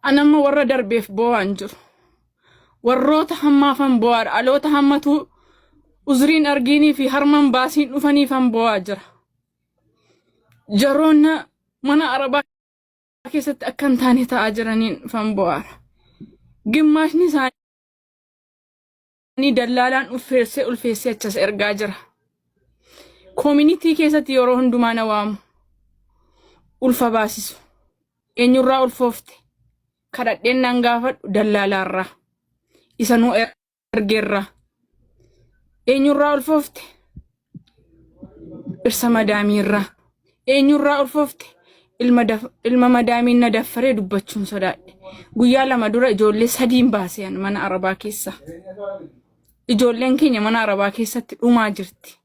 Anamma warra darbeef boo'aan jiru. Warroota hammaafan boo'aadha. Dhaloota hammatu uzriin argiinii fi harman baasiin dhufaniifan boo'aa jira. Jaroonna mana arabaa keessatti akka hin taane ta'aa jiraniin fan boo'aara. Gimmaashni isaanii dallaalaan ulfeessee ulfeessee achas ergaa jira. Koominitii keessatti yeroo hundumaa na waamu. Ulfa baasisu. Eenyurraa ulfoofte? Kadhadheen naan gaafadhu dallaalaarraa. Isa nuu ergeerraa. Eenyurraa ulfoofte? Dhirsa madaamiirraa. Eenyurraa ulfoofte? Ilma, daf, ilma madaamiin na daffaree dubbachuun sodaadhe. Guyyaa 2 dura ijoollee sadiin baase an mana arabaa keessa. Ijoolleen keenya mana arabaa keessatti dhumaa jirti.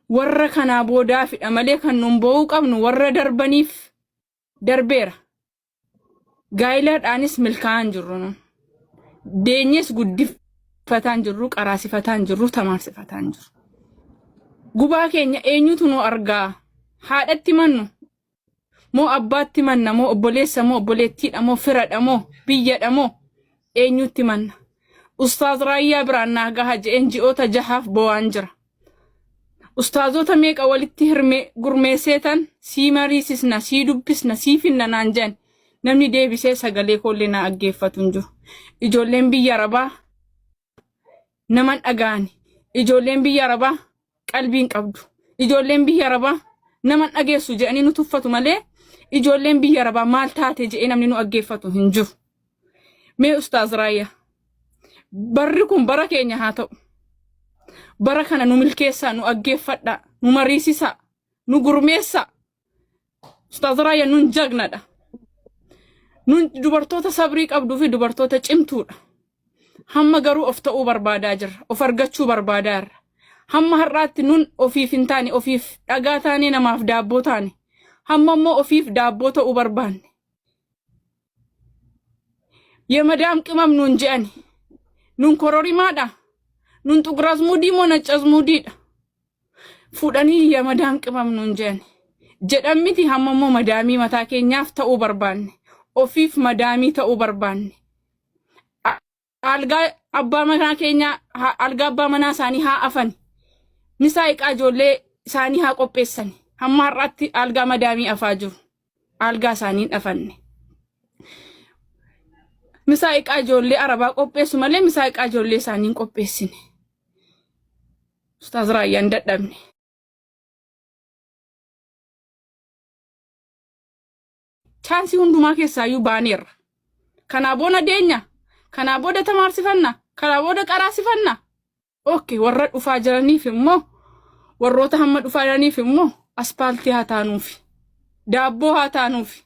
Warra kanaa boodaafidha malee kan nun boo'uu qabnu warra darbaniif darbeera. Gaa'ilaadhaanis milkaa'aa hin jirru nun. Deenyees guddifataa hin jirru, qaraasifataa hin jirru, tamaarsifataa hin jirru. Gubaa keenya eenyutu nu argaa? Haadhatti mannu? Moo abbaatti manna? Moo obboleessa? Moo obboleettiidha? Moo firadha? Moo biyyadha? Moo eenyutti manna? Ustaaz Raayyaa biraan naa gaha je'een ji'oota jahaaf boo'aan jira. Ustaazota meeqa walitti hirme gurmeesseetan sii mariisisna, sii dubbisna, sii finna naan jedhan. Namni deebisee sagalee koollee naa aggeeffatu hin jiru. Ijoolleen biyya Arabaa naman dhaga'ani. Ijoolleen biyya Arabaa qalbii hin qabdu. Ijoolleen biyya Arabaa naman dhageessu jedhanii nu tuffatu malee ijoolleen biyya Arabaa maal taate jedhee namni nu aggeeffatu hin jiru. Mee Ustaaz Raayyaa barri kun bara keenya haa ta'u. Bara kana nu milkeessaa, nu aggeeffadhaa, nu mariisisaa, nu gurmeessaa. Ustaaz Raayyaa nun jagnadha. Nun dubartoota sabrii qabduu fi dubartoota cimtuudha. Hamma garuu of ta'uu barbaadaa jirra. Of argachuu barbaadaa jirra. Hamma har'aatti nun ofiif hin taane, ofiif dhagaa taanee namaaf daabboo taane. Hamma immoo ofiif daabboo ta'uu barbaanne. Yemadaam qimam nuun je'ani. Nun kororimaadha. Nun xuqurasmuudii moo naccasmuudiidha. Fuudhanii yemadaam qimam nuun je'ani. Jedhan miti hamma immoo madaamii mataa keenyaaf ta'uu barbaanne. Ofiif madaamii ta'uu barbaanne. Algaa abbaa manaa keenyaa algaa abbaa manaa isaanii haa afani. Misaa iqaa ijoollee isaanii haa qopheessani. Hamma har'aatti algaa madaamii afaa jiru. Algaa isaanii hin afanne. Misaa iqaa ijoollee arabaa qopheessu malee misaa iqaa ijoollee isaanii hin qopheessine. Ustaaz Raayyaan dadhabne. Chaansii hundumaa keessaayyuu baaneerra. Kanaa booda deenya. Kanaa booda tamaarsifanna. Kanaa booda qaraasifanna. Okay, warra dhufaa jiraniif immoo warroota hamma dhufaa jiraniif immoo aspaaltii haa taanuufi. Daabboo haa taanuufi.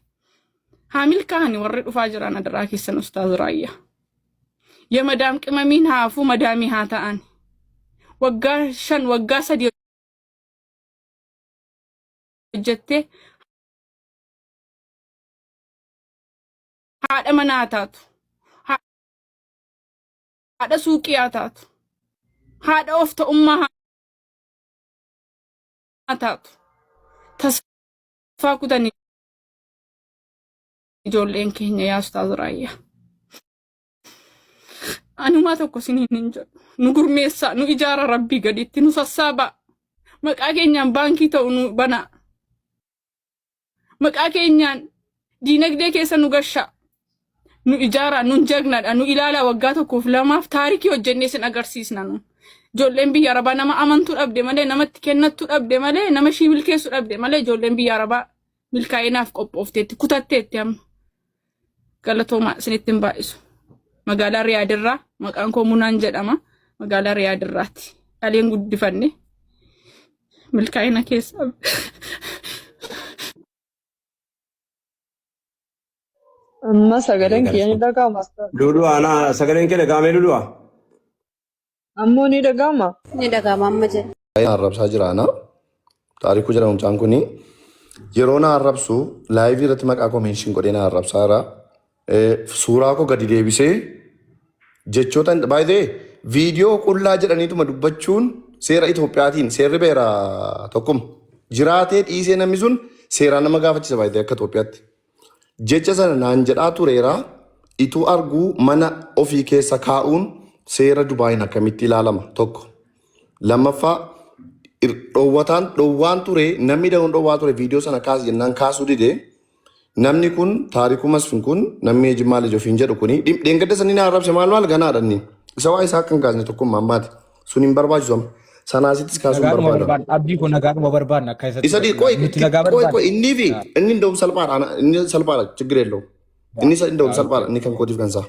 Haa milkaa'ani warri dhufaa jiran adaraa keessan Ustaaz Raayyaa. Yamadaam qimamiin haa hafuu madaamii haa ta'an. Waggaa 5 waggaa 3 hojjettee haadha manaa haa taatu. Haadha suuqii haa taatu. Haadha of ta'ummaa haa taatu. Tasfaa kutanii ijoolleen keenya yaa Ustaaz Raayyaa. Anumaa tokko isiniin hin jedhu. Nu gurmeessaa, nu ijaara rabbii gaditti, nu sassaabaa. Maqaa keenyaan baankii ta'u nu banaa. Maqaa keenyaan diinagdee keessa nu gashaa. Nu ijaaraa, nun jagnadha, nu ilaalaa waggaa tokkoof lamaaf taarikii hojjennee isin agarsiisna nu. Ijoolleen biyya Arabaa nama amantuu dhabde malee, namatti kennattuu dhabde malee, nama ishii milkeessu dhabde malee ijoolleen biyya Arabaa milkaa'inaaf qophoofteetti, kutatteetti amma. Galatoomaa isinitti hin baay'isu. Magaalaa Riyaadirraa maqaan koo Munaan jedhama. Magaalaa Riyaadirraati. Dhaleen guddifanne. Milkaa'ina keessa. Amma sagaleen kiyya ni dhaga'ama. Lulu'a ana sagaleen kee dhaga'amee Lulu'a. Ammoo ni dhaga'ama. Ni dhaga'ama amma jedhe. Baay'ee na arrabsaa jira ana. Taarikuu jedhama mucaan kuni. Yeroo na arrabsu laayivii irratti maqaa koo meenshin godhee na arrabsaa jira. Suuraa koo gadi deebisee jechoota baay'ee viidiyoo qullaa jedhaniituma dubbachuun seera Itoophiyaatiin seerri beera tokkuma. Jiraatee dhiisee namni sun seeraan nama gaafachisa baay'ee akka Itoophiyaatti. Jecha sana naan jedhaa tureera. ituu arguu mana ofii keessa kaa'uun seera Dubaayin akkamitti ilaalama tokko. Lammaffaa dhoowwataan dhoowwaan ture namni da'uun dhoowwaa ture viidiyoo sana kaas jennaan kaasuu dide. Namni kun Taarikuu Masfin kun namni Jimmaa Lij ofiin jedhu kuni dheengadda sanii na arrabse maal maal ganaadha inni. Isa waa isaa akka hin kaasne tokkummaa ammaati. Sun hin barbaachisu amma. Sanaasittis kaasuun Nagaadhuma barbaadamu. barbaanna. Abdii koo nagaadhuma barbaanna akka isatti Isa di qoy nuti nagaa qoy barbaanna. qoy inni fi inni እንደውም salphaadha inni salphaadha ችግር የለውም inni isa እንደውም salphaadha inni kan kootiif kan isaa.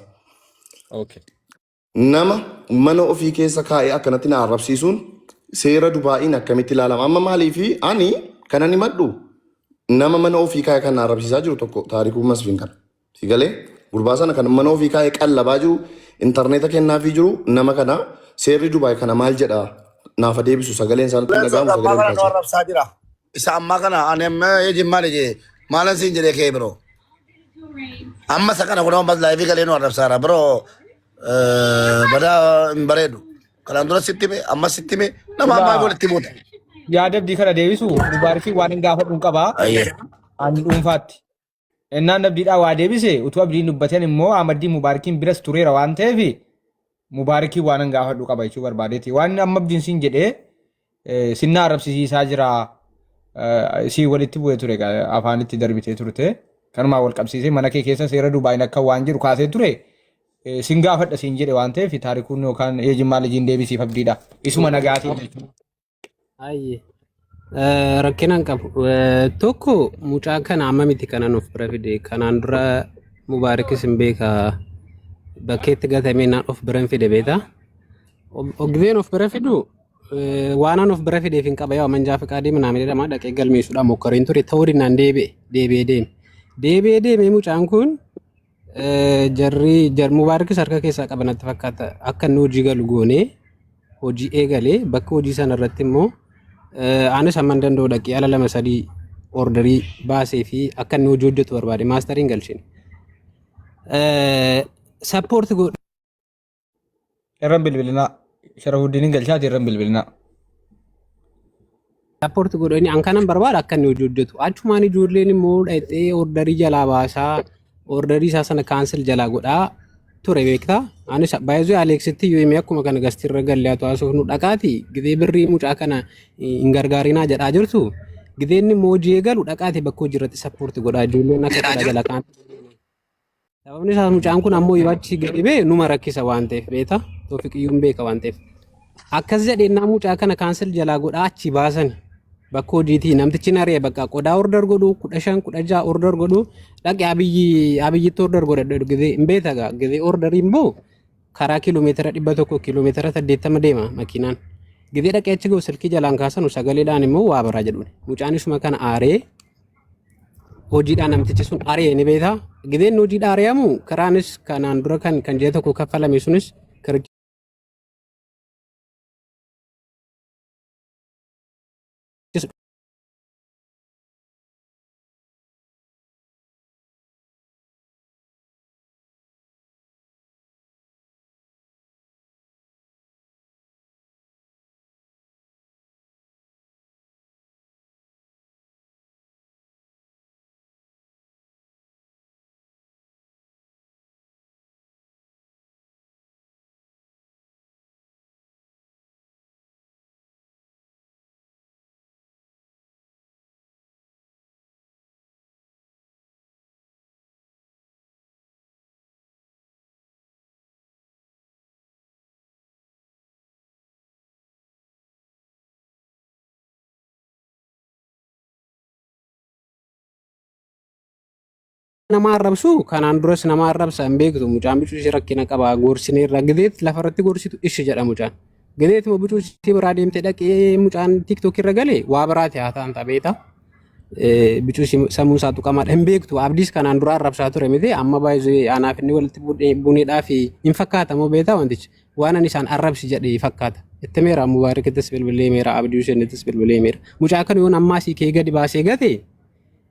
Okay. Nama mana ofii keessa kaa'ee akkanatti na arrabsiisuun seera Dubaa'iin akkamitti ilaalama? Amma maaliifi ani kanan himadhu nama mana ofii kaa'ee kan na arrabsiisaa jiru tokko Taarikuu Masfiin kana. Si galee gurbaa sana kan mana ofii kaa'ee qallabaa jiru intarneeta kennaafii jiru nama kana seerri Dubaay kana maal jedha naafa deebisu sagaleen isaanitti hin Isa dhaga'amu ammaa sagaleen kana nu kaasa. arrabsaa jira. Isa ammaa kana ani amma jimmaa lije maalan siin jedhee kee biroo. Amma isa kana kun ammas laayifii galee nu arrabsaara biroo badaa hin bareedu. Kanaan dura sitti hime amma sitti hime nama ammaa Egaa walitti buuta. Yaada abdii kana deebisu Mubaarikii waan hin gaafadhu hin qabaa. Ayyee. Ani dhuunfaatti. Innaan abdiidhaa waa deebise utuu abdiin dubbateen immoo Ahmaddii Mubaarikiin biras tureera waan ta'eef Mubaarikii waan hin gaafadhu qaba jechuu barbaadeeti. Waan amma abdiin siin jedhee sinnaa arrabsiisaa jira si walitti bu'ee ture afaanitti darbitee turte. Kanumaa wal qabsiisee mana kee keessa seera Dubaayin akka waan jiru kaasee ture. Sin gaafadha siin jedhe waan ta'eef taarikuun yookaan Jimmaa lijiin deebisiif abdiidha. Isuma nagaatiin jechuudha. Ayyee. Rakkina hin qabu. Tokko mucaa kana amma miti kanan of bira fide. Kanaan dura Mubaarikis hin beeka bakkeetti gatamee naan of bira hin fide beektaa. Ogzeen of bira fidu waanan of bira fideef hin qaba yaa manjaa fiqaadii minaamin jedhama dhaqee galmeessuudhaan mokkoriin ture ta'uu dinnaan deebi'e deebi'ee deeme. Deebi'ee deemee mucaan kun jarri jar Mubaarikis harka keessaa qaba natti fakkaata akka inni hojii galu goonee hojii eegalee bakka hojii sana irratti immoo anis hamman danda'u dhaqee ala lama sadii orderii baasee fi akka inni hojii hojjetu barbaade maastariin galchine. Support godhu. Irran bilbilinaa. Sharafuddiniin galchaati irran bilbilinaa. Support godhanii an kanan barbaada akka inni hojii hojjetu. Achumaan ijoolleen immoo dhaqxee orderii jalaa baasaa orderii isaa sana cancel jalaa godhaa ture beektaa. Anis baay'ee Aleeksitti yoo himee akkuma kana gastirra gallee haa haasofnu dhaqaati gizee birrii mucaa kana hin gargaarinaa jedhaa jirtu. Gizeen immoo hojii eegalu dhaqaati bakka hojii irratti support godhaa ijoolleen akka qodaa jala kaan. Sababni isaas mucaan kun ammoo yoo achi gadi ba'e numa rakkisa waan ta'eef beektaa. Toofiqiyyuun beeka waan ta'eef. Akkas jedheenaa mucaa kana cancel jalaa godhaa achi baasan bakka hojiitii namtichi naree bakka qodaa order godhu 15 16 order godhu dhaqe abiyyi abiyyitti order godhadhu gizee hin beekta gaa gizee orderiin immoo karaa kiiloomeetira 100 kiiloomeetira 80 deema makiinaan. Gizee dhaqee achi ga'u silkii jalaan kaasanu sagaleedhaan immoo waa biraa jedhuun mucaan isuma kana aaree hojiidhaan namtichi sun ari'e ni beektaa. Gizeen hojiidhaan ari'amu karaanis kanaan dura kan ji'a tokko kaffalame sunis karichis nama arrabsu kanaan duras nama arrabsa hin beektu mucaan bicuu ishee rakkina qaba gorsineerra gizeet lafarratti gorsitu ishi jedha mucaan. Gizeet immoo bicuu ishee biraa deemte dhaqee mucaan TikTok irra galee waa biraati haa ta'an tabeeta. Bicuu sammuu isaa tuqamaadha hin beektu abdiis kanaan dura arrabsaa ture miti amma baay'ee anaaf inni walitti buneedhaa fi hin fakkaatamoo beektaa wantichi waan ani isaan arrabsi jedhee fakkaata. Itti meera Mubaarikittis bilbilee meera Abdii Huseenittis bilbilee meera mucaa kan yoon ammaa sii kee gadi baasee gate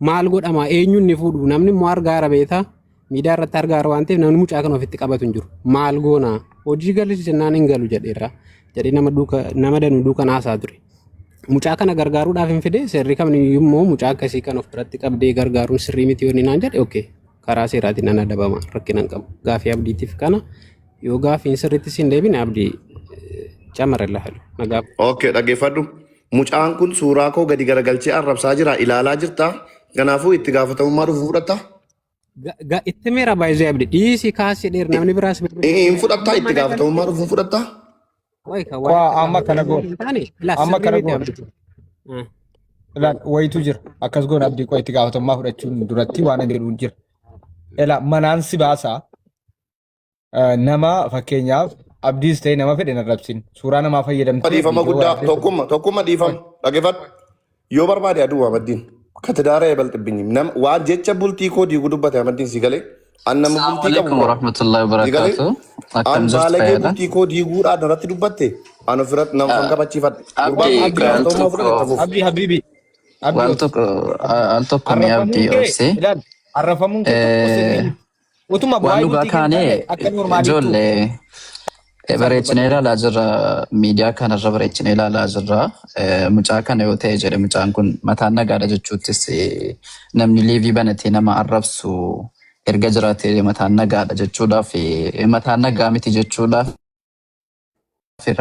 maal godhama eenyuun ni fuudhu namni immoo argaara beektaa miidiyaa irratti argaara waan ta'eef namni mucaa kana ofitti qabatu hin jiru maal goona hojii galis jennaan hin galu jedheera jedhee nama duuka nama danuu duuka naasaa ture. Mucaa kana gargaaruudhaaf hin fide seerri kam immoo mucaa akkasii kan of biratti qabdee gargaaruun sirrii miti yoo inni naan jedhe okay. Karaa seeraatiin nan adabama rakkina hin qabu. Gaafii abdiitiif kana yoo gaafiin sirriitti siin deebine abdii camara halu. Nagaa Okay, dhaggeeffadhu. Mucaan kun suuraa koo gadi garagalchee arrabsaa jira. Ilaalaa jirta. Kanaafuu itti gaafatamummaa dhufu fudhatta. Itti meera baay'ee abdii dhiisii kaasii dheer namni biraas Hin fudhattaa itti gaafatamummaa dhufu fudhattaa. Wayi kan Waa waa'ee amma kana goona. hin taane ilaa Amma sirrii kana miti goona. abdii. Ilaal wayitu jira. Akkas goona abdii koo itti gaafatamummaa fudhachuun duratti waan ani jedhu jira. Ela manaan si baasaa nama fakkeenyaaf abdiis ta'e nama fedhe hin arrabsin. Suuraa namaa fayyadamtee Dhiifama viidiyoo guddaa waraabdee tokkumma tokkumma dhiifama dhaggeeffadhu. Yoo barbaade aduu Ahmaddiin katidaara eebalxibbinyi nama waan jecha bultii koo diiguu dubbate Ahmaddiin si galee an nama Assalamu bultii qabu alaikum warahmatullahi si galee wabarakatuh. Akkam an jirtu baalagee fayyada? bultii koo diiguudhaan irratti dubbatte an ofirratti nama fan kabachiifadhe. Gurbaan Abdi kun itti al gaafatamummaa tokko fudhate tafuuf. Abdii Habibi Abdii wal obsi. tokko al tokko mee Arrafamuun abdii kee obsi. ilaal arrafamuun kee tokko sirrii miti. Utuma Waan bu'aa dhugaa bultii kee hin kaane taane akka normaaliitu ijoollee isaan bareechinee dubbatan. ilaalaa jirra miidiyaa kanarra bareechinee ilaalaa jirra. Mucaa kana yoo ta'e jedhe mucaan kun mataan nagaadha jechuuttis namni liivii banatee nama arrabsu erga jiraatee mataan nagaadha jechuudhaaf mataan nagaa miti jechuudhaaf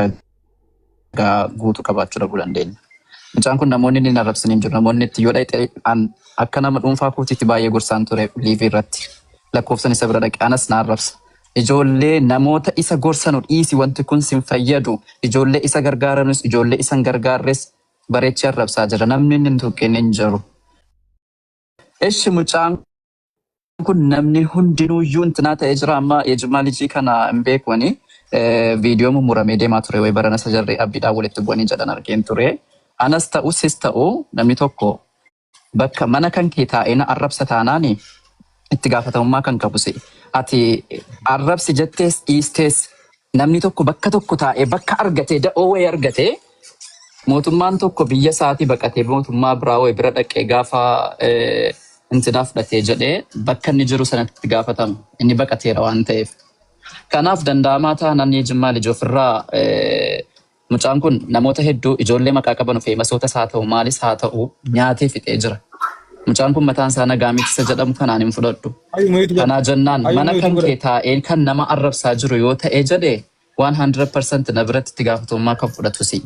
ragaa guutuu qabaachuu dhabuu dandeenya. Mucaan kun namoonni inni hin arrabsin hin jiru. Namoonni itti yoo dhaqxe an akka nama dhuunfaa kootiitti baay'ee gorsaan ture liivii irratti. Lakkoofsan isa bira dhaqe anas na arrabsa. Ijoollee namoota isa gorsanu dhiisi wanti kun sin fayyadu. Ijoollee isa gargaaranus ijoollee isa hin gargaarres bareechee arrabsaa jira. Namni inni hin tuqin hin jiru. Ishi mucaan kun namni hundinuuyyuu intinaa ta'ee jira amma የጅማ lijii kana hin beeku ani viidiyoo mummuramee deemaa ture wayi barana isa jarri abdiidhaan walitti bu'anii jedhan argeen ture. Anas ta'u sis ta'u namni tokko bakka mana kan kee taa'ee na arrabsa taanaani itti gaafatamummaa kan qabu si. Ati arrabsi jettees dhiistees namni tokko bakka tokko taa'ee bakka argatee da'oo wayii argatee mootummaan tokko biyya isaatii baqatee mootummaa biraa wayii bira dhaqee gaafa intinaa fudhatee jedhee bakka inni jiru sanatti itti gaafatama. Inni baqateera waan ta'eef. Kanaaf danda'amaa taanaan Jimmaa liji ofirraa mucaan kun namoota hedduu ijoollee maqaa qaban feemasoota haa ta'u maalis haa ta'u nyaatee fixee jira. Mucaan kun mataan isaa nagaa miti isa jedhamu kanaan hin fudhadhu. Ayyuu mute godhu. Kanaa jennaan Ayyuu mana mute kan godhu. kee taa'ee kan nama arrabsaa jiru yoo ta'e jedhe 100% na biratti itti gaafatamummaa kan fudhatu si.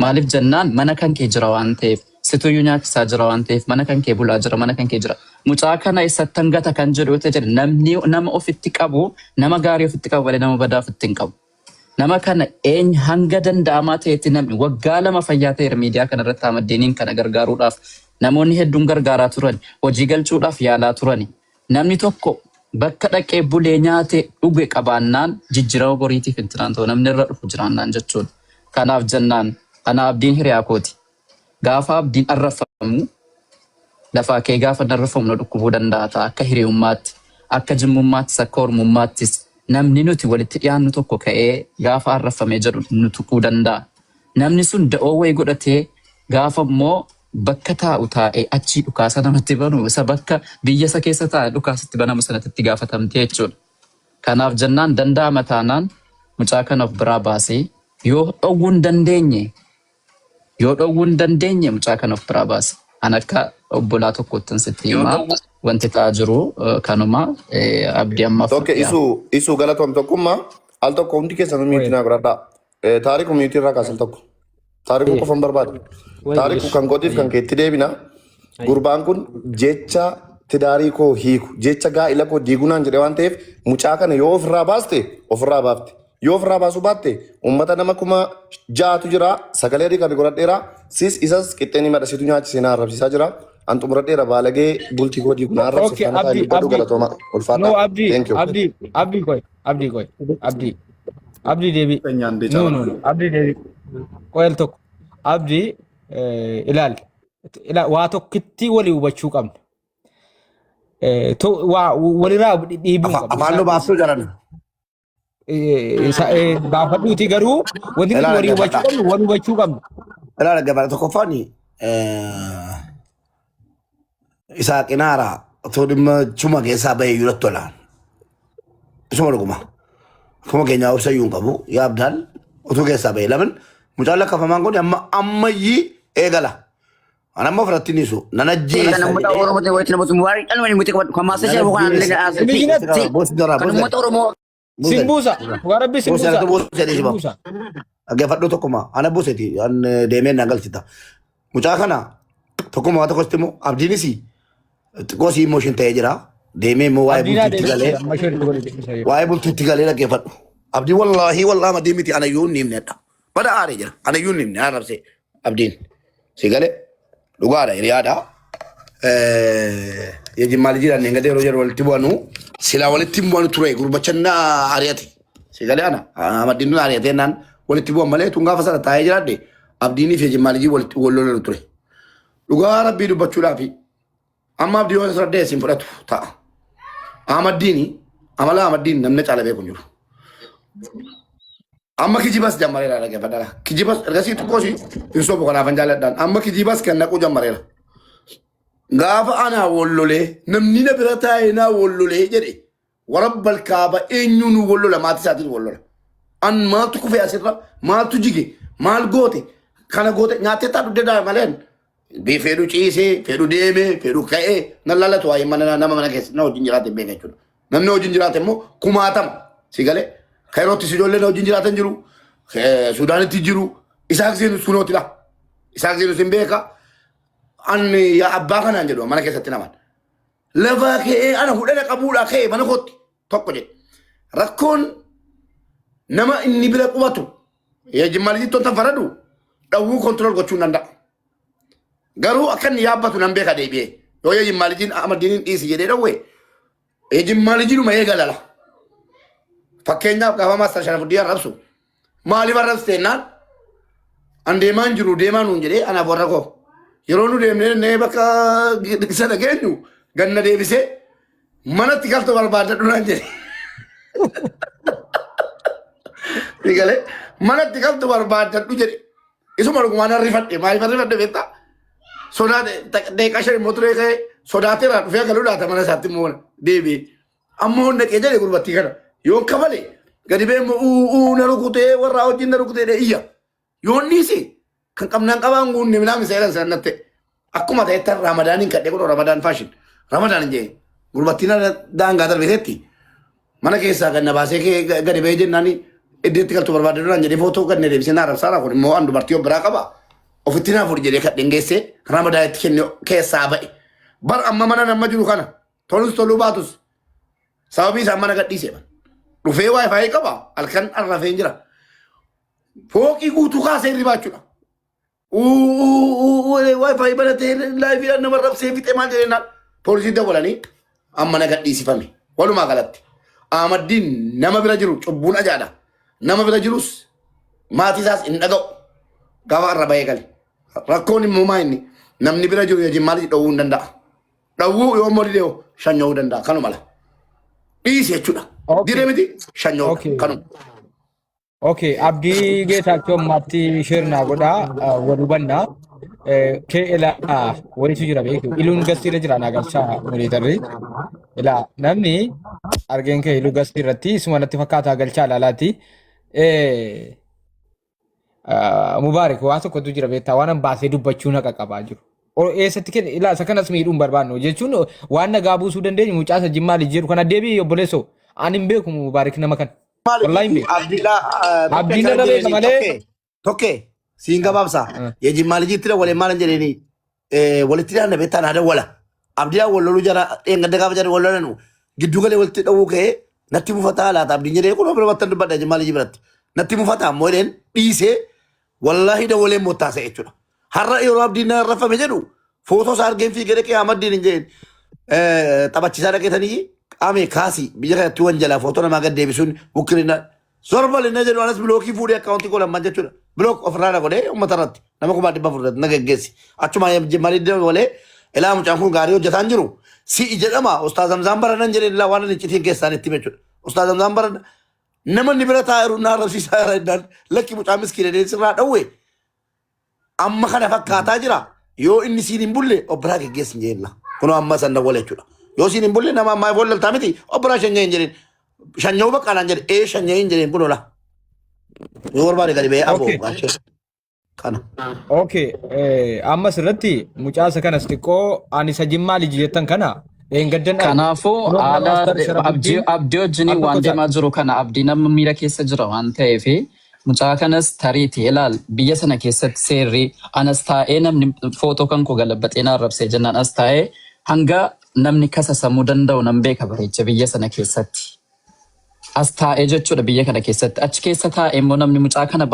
Maaliif jennaan mana kan kee jira waan ta'eef situyyuu nyaachisaa jira waan ta'eef mana kan kee bulaa jira mana kan kee jira. Mucaa kana eessatti hangata kan jedhu yoo ta'e jedhe namni nama ofitti qabu nama gaarii ofitti qabu malee nama badaa ofitti hin qabu. Nama kana eenyu hanga danda'amaa ta'etti namni waggaa 2 fayyaa ta'eera miidiyaa kana irratti Ahmaddiiniin kana gargaaruudhaaf namoonni hedduun gargaaraa turan hojii galchuudhaaf yaalaa turani. Namni tokko bakka dhaqee bulee nyaate dhuge qabaannaan jijjiirama boriitiif intinaan ta'u namni irra dhufu jiraannaan jechuudha. Kanaaf jennaan ana abdiin hiriyaa kooti. Gaafa abdiin arrafamu lafaa kee gaafa arrafamu na dhukkubuu danda'a ta'a akka hiriyummaatti akka jimmummaattis akka ormummaattis namni nuti walitti dhiyaannu tokko ka'ee gaafa arrafamee jedhu nu tuquu danda'a. Namni sun da'oo wayii godhatee gaafa immoo bakka taa'u taa'ee achii dhukaasa namatti banu isa bakka biyya isa keessa taa'e dhukaasatti banamu sanatti itti gaafatamtee jechuudha. Kanaaf jennaan danda'ama taanaan mucaa kana of biraa baasee yoo dhowwuu hin dandeenye yoo dhowwuu hin dandeenye mucaa kana of biraa baase. An akka obbolaa tokkotti sitti himaa wanti ta'aa jiru kanuma abdii ammaaf Tokko isu isu galatoom tokkummaa al tokko hundi keessan mute naa godhadhaa. Taariku mute irraa kaasal tokko. Taarikuu qofan barbaada. Taarikuu kan kootiif kan keetti deebina. Gurbaan kun jecha tidaarii koo hiiku jecha gaa'ila koo diiguu naan jedhe waan ta'eef mucaa kana yoo ofirraa baaste ofirraa baafte. Yoo ofirraa baasuu baatte uummata nama 6000tu jira sagalee adii kan godhadheera sis isas qixxeen madhasiitu nyaachisee na arrabsiisaa jira. An xumuradheera baalagee bultii koo diigu na arrabse Okay, faana taa'ee Abdi, dubbadhu Abdi. galatooma No, ulfaadhaa. Abdi, Thank you. Abdi, Abdi koy, Abdi koy, Abdi. Abdi deebi. No, no, no. Abdi deebi. Qoyal tokko. Abdi ilaali. Waa tokkitti walii hubachuu qabna. Waa walirraa dhiibuu hin qabnu. Afaan nu baastuu jaran. Baafadhuuti garuu wanti nuti Ilaala walii hubachuu dhaggeeffadhaa. qabnu wal hubachuu qabna. Ilaala dhaggeeffadhaa. Tokkoffaan Isaaqinaara otoo dhimma chuma keessaa bahee iyyuu natti tola. Isuma dhuguma. Akkuma keenyaa obsa iyyuu hin qabu. Yaabdaan utuu keessaa bahee lamin mucaan lakkafamaan kun amma ammayyii eegala. An amma ofirratti hin dhiisu. Nan Kan ajjeesa uummata jedhee. Oromoo walitti namoota Mubaarak dhaluma inni qabatu kan maasii Nan ishee kan ajjeesa. Miginatti Boos dara kan boos uummata Oromoo sin buusa. Dhugaa rabbii sin Boos buusa. anatu boos jedhee Sin siba. buusa. Dhaggeeffadhu tokkuma. Ana buuseti. An deemee naan galchita. Mucaa kana tokkuma waa tokkotti immoo abdiinis xiqqoo si immoo ishiin ta'ee jira. Deemee immoo waa'ee Abdiin haa bultiitti deebisu galee. amma isheen godhe deebisa. Waa'ee bultiitti galee dhaggeeffadhu. Abdii wallaahi wallaahi abdii miti anayyuu hin himne dha. Bada aaree jira. Anayyuu hin himne arrabsee abdiin. Si galee dhugaadha hiriyaadha. Jimmaa jiran hin gadee yeroo jedhu walitti bu'anu silaa walitti hin bu'anu ture gurbacha ari'ate. Si galee ana amaddiin nu ari'atee naan walitti bu'an malee tun gaafa sana taa'ee jiraadhe abdiinii fi jimmaa lijii walitti wal lolalu ture. Dhugaa rabbii dubbachuudhaafi amma abdii yoo asirra deessin fudhatu ta'a. Amaddiini amala amaddiin namni caala beeku hin jiru. Amma kijibas jammareera dhaggeeffadhaa. Kijibas ergasii xiqqoo si hin sobu kanaaf hin jaalladhaan. Amma kijibas kan naquu jammareera. Gaafa anaa wallolee namni na bira taa'ee naa wallolee jedhe warabbal kaaba eenyuun nu wallola maatii isaatiin wallola. An maaltu kufee asirra maaltu jige maal goote kana goote nyaattee taa dugda daa'e maleen. Fedhu ciisee fedhu deemee fedhu ka'ee nan lallatu waa'ee mana nama mana keessa na wajjin jiraate beeka jechuudha. Namni wajjin jiraate immoo kumaatama si galee Kairootti ijoolleen na wajjin jiraatan jiru Suudaanitti jiru Isaaq Zeenus kunootidha. Isaaq Zeenus hin beeka. Ani yaa abbaa kanaan jedhu mana keessatti naman. Lafaa ka'ee ana hudhana qabuudhaa ka'ee mana kootti tokko jedhe. Rakkoon nama inni bira qubatu jimmaa lijittoon tan faradu dhawwuu control gochuu hin danda'a. Garuu akka inni yaabbatu nan beeka deebi'ee. Yoo jimmaa lijiin Ahmadiin dhiisi jedhee dhawwe jimmaa lijiinuma eegalala. Fakkeenyaaf gaafa maastar Sharafuddin arrabsu maaliif arrabste jennaan an deemaan jiru deemaa nuun jedhee anaaf warra koo. Yeroo nu deemnee jennee bakka sana geenyu ganna deebisee manatti galtu barbaadadhu naan jedhe. Galee manatti galtu barbaadadhu jedhe. Isuma dhugumaan arrifadhe maaliif arrifadhe beektaa? Sodaate deeqaa shan immoo turee ka'ee sodaateera dhufee galuu laata mana isaatti immoo deebi'ee. Amma hunda qee jedhe gurbattii kana yoon kafale gadi bee immoo uu na rukutee warraa wajjin na rukutee iyya. Yoon dhiise kan qabnaan qabaan guunne minaan seeran san natti. Akkuma ta'etti ramadaaniin kadhee kun ramadaan fashion. Ramadaan hin jee gurbattiin daangaa darbiteetti mana keessaa ganna baasee kee gadi ba'ee jennaan iddeetti galtu barbaade duraan jedhee footoo ganne deebisee na arrabsaara kun immoo an dubartii of biraa qaba. Ofitti naa fuudhi jedhee kadheen geessee ramadaanitti kenne keessaa ba'e. Bar amma mana nama jiru kana tolus toluu baatus sababii isaan mana gadhiisee dhufee WiFi qaba halkan arrafee jira. Fooqii guutuu kaasee hirribaa jechuudha. WiFi banatee liveiidhaan nama rabsee fixee maal jedhee naan poolisii dawwalanii amma na gadhiisifame. Walumaa galatti. Ahmaddiin nama bira jiru cubbuun ajaadha. Nama bira jirus maatii isaas hin dhaga'u. Gaafa irra bahee gale. Rakkoon immoo maa inni namni bira jiru yookiin maal dhowwuu hin danda'a. Dhowwuu yoo immoo didee shanyoo'uu danda'a. Kanuma la. Dhiisi jechuudha. Diree miti shanyoo'uudha. Kanuma. Okay, Abdii Geetaachoo ammaatti share naa godhaa wal hubannaa. Kee ilaa wayitu jira beeku. Iluun gastiirra jira naa galchaa moderatorri. Ilaa namni argeen kee iluu gastii irratti isuma natti fakkaataa galchaa ilaalaati. Mubaarik waa tokkotu jira beektaa waan an baasee dubbachuu naqa qabaa jiru. Eessatti kenne ilaa isa kanas miidhuu hin barbaannu jechuun waan nagaa buusuu dandeenyu mucaa isa jimmaa lijjiiru kana deebii obboleessoo ani hin beeku Mubaarik nama kana. Wallaahi hin beeku. Abdiidha. Abdiin irra beeka malee. Tokkee tokkee siin gabaabsa. Jimmaa lijiitti waliin maal hin jedheeni walitti dhiyaanna beektaa naa dawwala. Abdiidhaan wal loluu jara dheengadda gaafa jara wal lolanu gidduu galee walitti dhawuu ka'ee natti mufataa laata abdiin jedhee kun bira battan dubbadha jimmaa lijii biratti. Natti mufataa ammoo jedheen dhiisee wallaahi dawwalee mottaasa jechuudha. Har'a yeroo abdiin na rafame jedhu footoo isaa argeen fiigee dhaqee Ahmaddiin hin jedheen taphachiisaa dhaqeetanii qaamee kaasii biyya kanatti wanjalaa footoo namaa gad deebisuun wukkilina zorba linna jedhu anas blockii fuudhee accountii koo lamman jechuudha. Block ofirraa na godhee uummata irratti nama 400,000 irratti na geggeessi. Achuma malee walee ilaa mucaan kun gaarii hojjetaa hin jiru. Si'i jedhama Ustaaz Hamzaan Baranan jedhee ilaa waan inni iccitiin keessaan itti hime jechuudha. Ustaaz Hamzaan Barana nama inni bira taa'ee jiru na arrabsiisaa jira jennaan lakki mucaa miskiina jedhee sirraa dhawwe amma kana fakkaataa jira. Yoo inni siin hin bulle obbiraa geggeessi hin jedhin. Kunoo amma san dawwala jechuudha. Yoo siin hin bulle nama ammaa wallaltaa miti obbiraa shanyee hin jedhin. Shanyoo baqqaalaan jedhe ee shanyee hin jedhin kunoo la. Yoo barbaade gadi ba'ee aboo gaachee. Kana. Okay, ammas irratti mucaasa kanas xiqqoo ani isa jimmaa liji jettan kana dheengaddan arge. Kanaafuu Kunoo haala Maastar abdii Sharafuddin abdii wajjiniin al waan tokko deemaa jiru kana abdii nama miira keessa jira waan ta'eef mucaa kanas tariiti ilaal biyya sana keessatti seerri anas taa'ee namni footoo kan koo galabbaxee na arrabsee jennaan as taa'ee hanga namni kasasamuu danda'u nan beeka bareecha biyya sana keessatti. As taa'ee jechuudha biyya kana keessatti achi keessa taa'ee immoo namni mucaa kana